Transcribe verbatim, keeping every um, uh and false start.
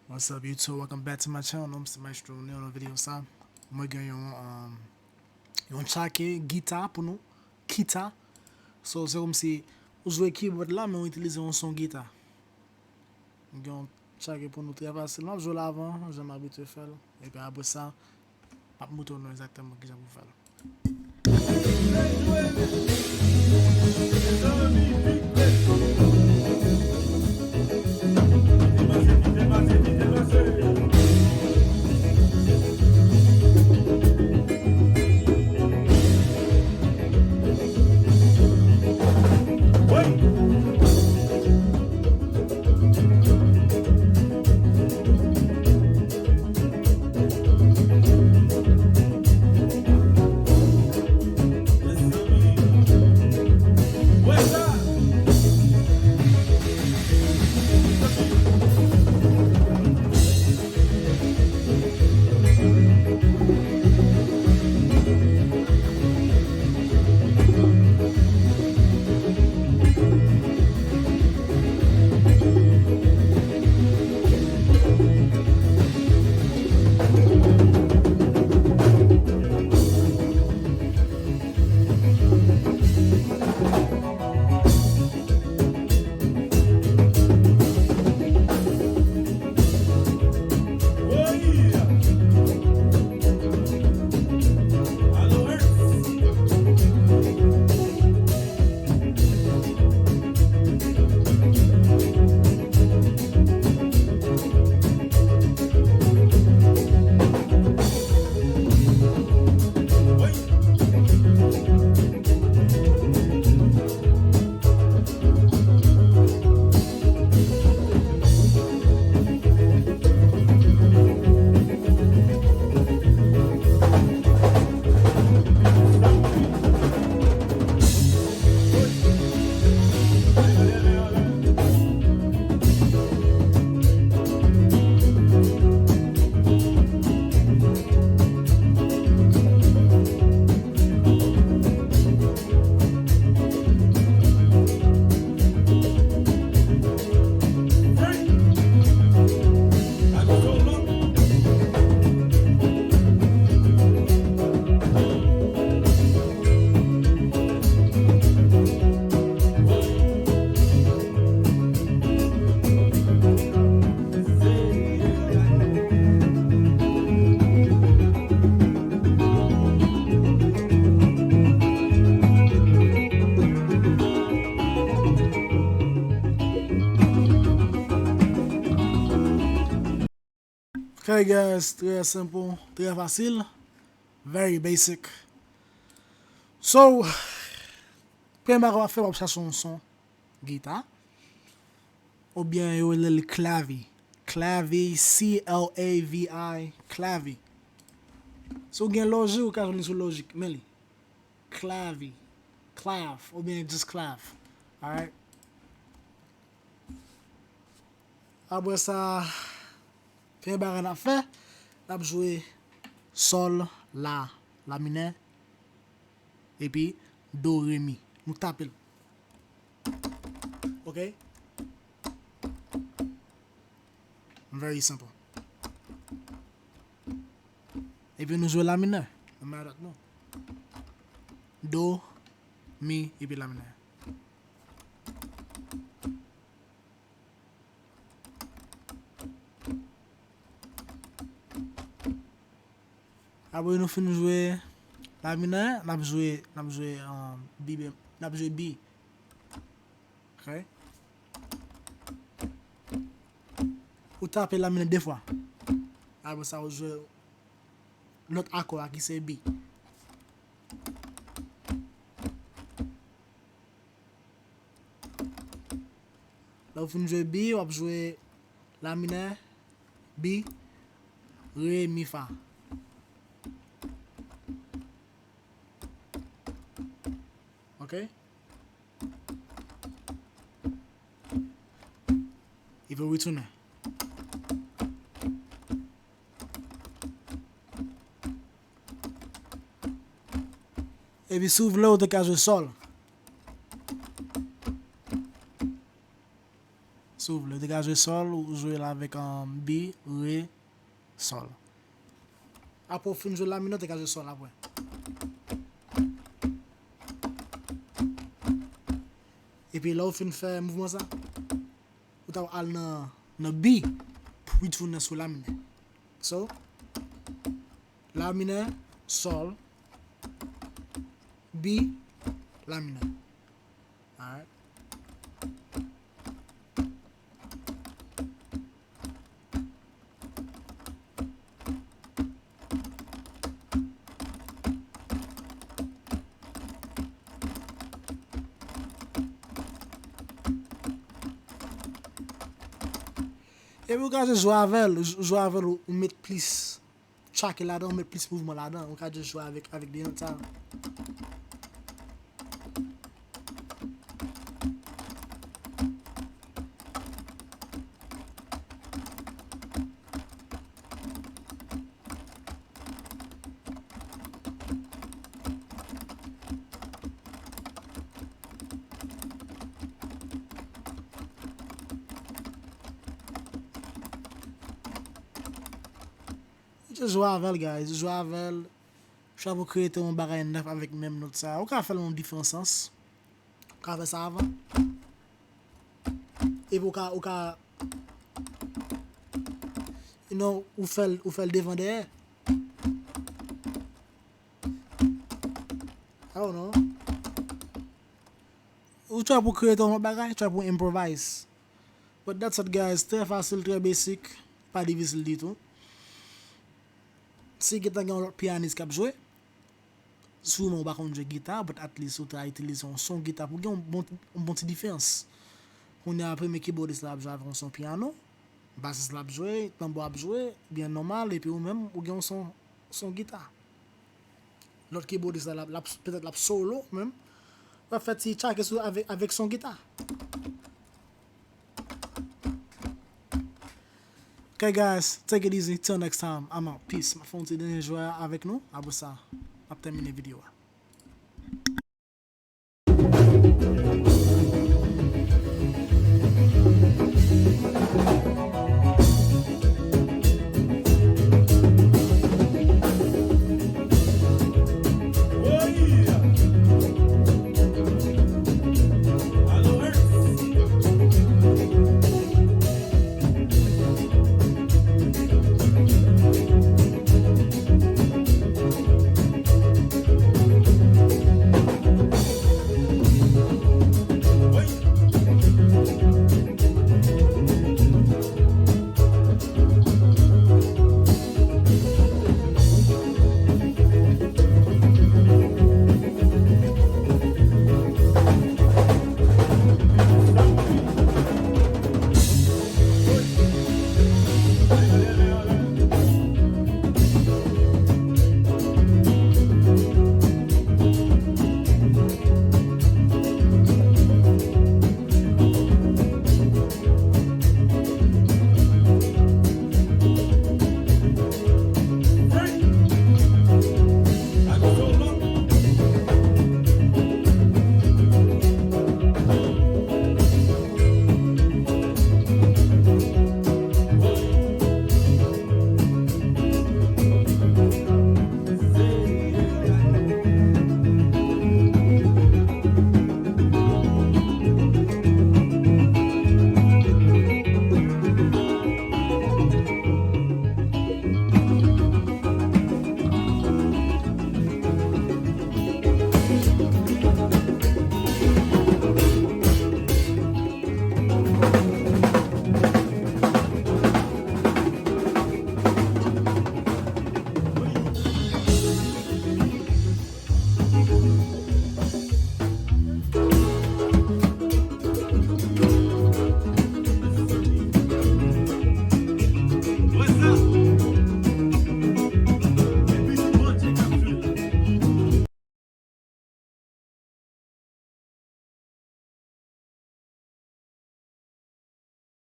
What's up YouTube? Welcome back to my channel. Non, m se Maestro Neil. Nan videyo sa, mwen gen yon, um, yon tchake gita pou nou. Kita. So, se kòmsi ou jwe keyboard la, men ou itilize yon son gita. M gen yon tchake pou nou trè fasil. M ap jwe l avan, jan m abitye fè l. Epi apre sa, m ap montre nou egzakteman kijan pou fè l. Ok guys, trè senp, trè fasil, very basic. So, premye bagay w ap fè, w ap chache yon son gita, oubyen yo rele l klavi. Klavi, C L A V I, klavi. Si w gen lòji, ou ka jwenn li sou Logic, men li. Klavi, clav, oubyen just clav. Alright. Apre sa, premye bagay n ap fè, n ap jwe sòl, la, la minè, epi do, re, mi. Nou tape l. Ok? Very simple. Epi nou jwe la minè. Nan mayadòt nou. Do, mi, epi la minè. Apre nou fin jwe la minè, n ap jwe, n ap jwe, um, bi, n ap jwe bi. Ok? Ou tape la minè de fwa. Apre sa, ou jwe lòt akò a ki se bi. Lè w fin jwe bi, w ap jwe la minè, bi, re, mi, fa. Ok? Epi w retounen. Epi si w vle, ou te ka jwe sòl. S Si w vle, ou te ka jwe sòl, ou jwe l avèk, um, bi, re, sòl. Apre w fin jwe la minè, ou te ka jwe sòl apre. Epi lè w fin fè mouvman sa, ou ta al nan, nan bi pou retounen sou la minè. So, la minè, sòl, bi, la minè. Alright. Epi ou ka jwe avè l, jwe avè l, ou, ou met plis. Tchake ladan, ou met plis mouvman ladan. Ou ka just jwe avèk, avèk de nòt sa. Just jwe avè l, guys. Jwe avè l. Chak pou kreye yon bagay nèf avèk menm nòt sa. Ou ka fè l yon diferan sans. Ou ka fè sa avan. Epi ou ka, ou ka, you know, ou fè l, ou fè l devan dèyè. I don't know. Ou try pou kreye yon bagay, try pou improvise. But that's it, guys. Trè fasil, trè basic. Pa difisil ditou. Si gentan gen yon lòt pyanis k ap jwe, siman ou pa konn jwe gita, but at least ou ta itilize yon son gita pou gen yon bon, yon bon ti diferans. Kounye a, premye kibòdis la ap jwe avèk yon son pyano, basis la ap jwe, tanbou ap jwe, byen nòmal, epi ou menm, ou gen yon son, son gita. Lòt kibòdis la, l ap, l ap, petèt l ap solo menm. L ap fè ti tchake sou avèk, avèk son gita. Okay, guys, take it easy. Till next time, I'm out. Peace. M ap fè yon ti dènye jwè avèk nou. Apre sa, m ap tèmine videyo a.